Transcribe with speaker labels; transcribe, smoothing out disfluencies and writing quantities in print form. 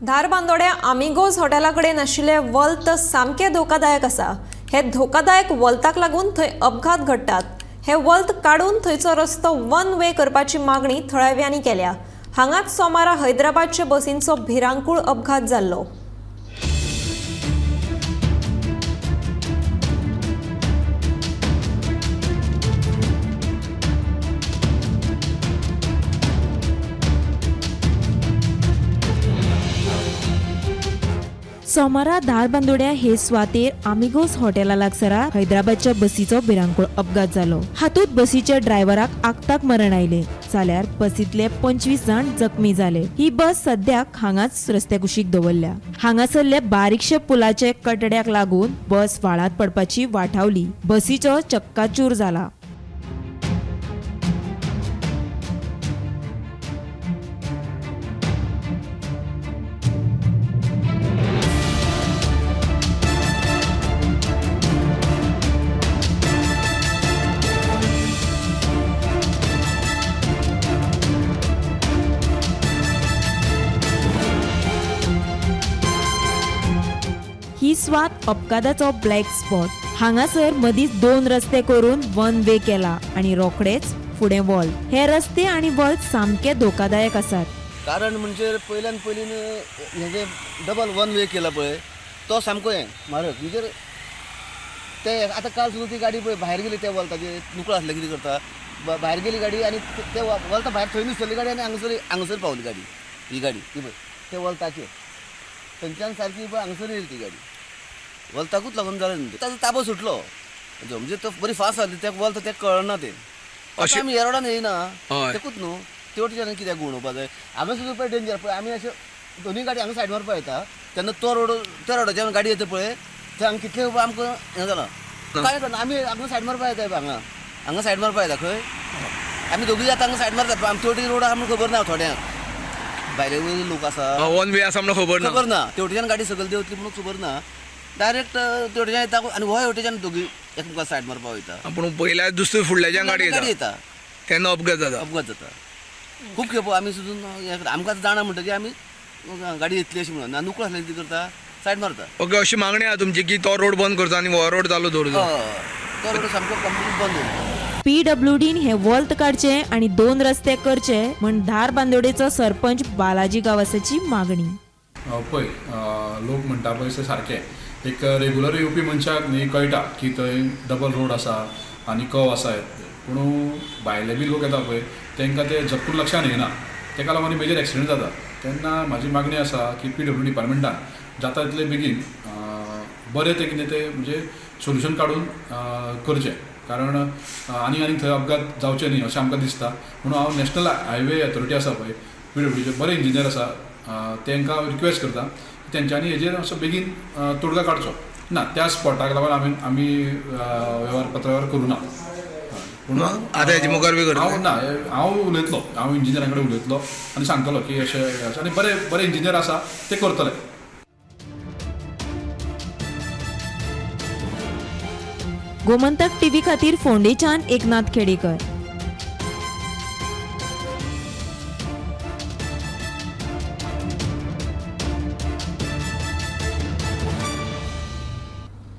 Speaker 1: धारबांदोड्या आमिगोज हॉटेला कडेन आशिल्लें वल्त सामकें धोकादायक आसा. हे धोकादायक वल्ताक लागून थंय अपघात घडटात. हे वल्त काडून थंयचो रस्तो वन वे करपाची मागणी थळाव्यांनी केल्या. हांगाच सोमारा हैदराबादचे बसींचो भिरांकूळ अपघात जाल्लो.
Speaker 2: सोमारा धारबांदोड्या हे सुवातेर आमिगोस हॉटेला लागसरा हैदराबादच्या बसीचो भिरांकूळ अपघात जालो. हातूंत बसीच्या ड्रायव्हराक आक्ताक मरण आयलें, जाल्यार बसींतले 25 जाण जखमी जाले. ही बस सद्याक हांगाच रस्त्या कुशीक दवरल्या. हांगासरले बारीकशे पुलाचे कटड्याक लागून बस व्हाळांत पडपाची वाठावली. बसीचो चक्काचूर जाला. ही स्वात अपघाताचो ब्लॅक स्पॉट. हांगासर मदींच 2 रस्ते करून वन वे केला आनी रोखडेच फुडें वॉल. हे रस्ते आनी वॉल सामके धोकादायक आसात.
Speaker 3: कारण म्हणजे पयल्यान पयलीं हे जे डबल वन वे केला पळय तो सामको हें म्हारग. म्हणजे ते आतां काल सुद्दां ती गाडी पळय भायर गेली त्या वॉल्ताचेर नुकळ आसलें कितें करता भायर गेली गाडी आनी ते वॉल्ता भायर थंय नुसतली गाडी आनी हांगासर पावली गाडी. ही गाडी ती पळय ते वॉल्ताचेर थंयच्यान सारकी पळय हांगासर येयली ती गाडी. वॉल्ताकूच लागून जालें न्हू ताजो ताबो सुटलो म्हणजे तो बरी फास्ट जाली त्या वॉल्त तें कळना तें. अशें आमी ह्या रोडान येयना तेकूच न्हू ते वटेच्यान कित्याक गुंवडोवपा जाय. हांगा सुद्दां पळय डेंजर पळय आमी अशें दोनूय गाडी हांगा सायड मारपा येता तेन्ना तो रोड त्या रोडाच्यान गाडी येता पळय थंय हांगा कितले आमकां हें जालां कांय कळना. आमी हांगा सायड मारपा येता हांगा हांगा सायड मारपा येता खंय आमी दोगूय जाता हांगा सायड मारता. आमचे वटेन रोड आहा म्हणून खबर ना थोड्यांक भायले वयले लोक आसा
Speaker 4: वन वे आसा म्हणून खबर ना.
Speaker 3: खबर ना ते वटेच्यान गाडी सकयल देंवतली म्हणून खबर ना. डायरेक्ट ते वटेच्यान येता आनी हो वटेच्यान दोगी एकमेकां सायड मारपा वयता.
Speaker 4: पूण पयल्या दुसरे फुडल्याच्यान गाडी
Speaker 3: येता
Speaker 4: तेन्ना अपघात जाता.
Speaker 3: अपघात जाता खूब खेपो आमी सुद्दां आमकां जाणा म्हणटकीर आमी गाडी येतली अशें म्हणून नुकळ आसलें कितें करता सायड मारता.
Speaker 4: ओके, अशी मागणी आहा तुमची की तो रोड बंद करचो आनी हो रोड चालू दवरचो.
Speaker 3: तो रोड सामको कंप्लीट बंद दवरचो.
Speaker 2: पीडब्ल्यूडीन हे वॉल्त काडचे आनी 2 रस्ते करचे म्हण धारबांदोडेचो सरपंच बालाजी गांवसाची मागणी.
Speaker 5: पळय लोक म्हणटा पळय ते सारकें एक रेगुलर येवपी मनशाक न्ही कळटा की थंय डबल रोड आसा आनी कव आसा. पूण भायले बी लोक येता पळय तांकां ते झटकून लक्षान येना तेका लागून मेजर एक्सिडंट जाता. तेन्ना म्हाजी मागणी आसा की पीडब्ल्यू डिपार्टमेंटान जाता तितले बेगीन बरें तें कितें तें म्हणजे सोल्युशन काडून करचें. कारण आनी आनी थंय अपघात जावचे न्ही अशें आमकां दिसता. म्हणून हांव नॅशनल हायवे अथॉरिटी आसा पळय पीडब्ल्यूडीचे बरे इंजिनियर आसा तांकां हांव रिक्वेस्ट करता तेंच्यांनी हेजेर असो बेगीन तोडगा काडचो ना. त्या स्पॉटाक लागून आमी वेव्हार पत्रवेव्हार करूं ना. पूण
Speaker 4: आतां हेजे मुखार बी करतले?
Speaker 5: हांव ना, हांव उलयतलो, हांव इंजिनियरां कडेन उलयतलो आनी सांगतलो की अशें आनी बरे बरे इंजिनियर आसा ते करतले.
Speaker 2: गोमंतक टीव्ही खातीर फोंडेच्यान एकनाथ खेडेकर.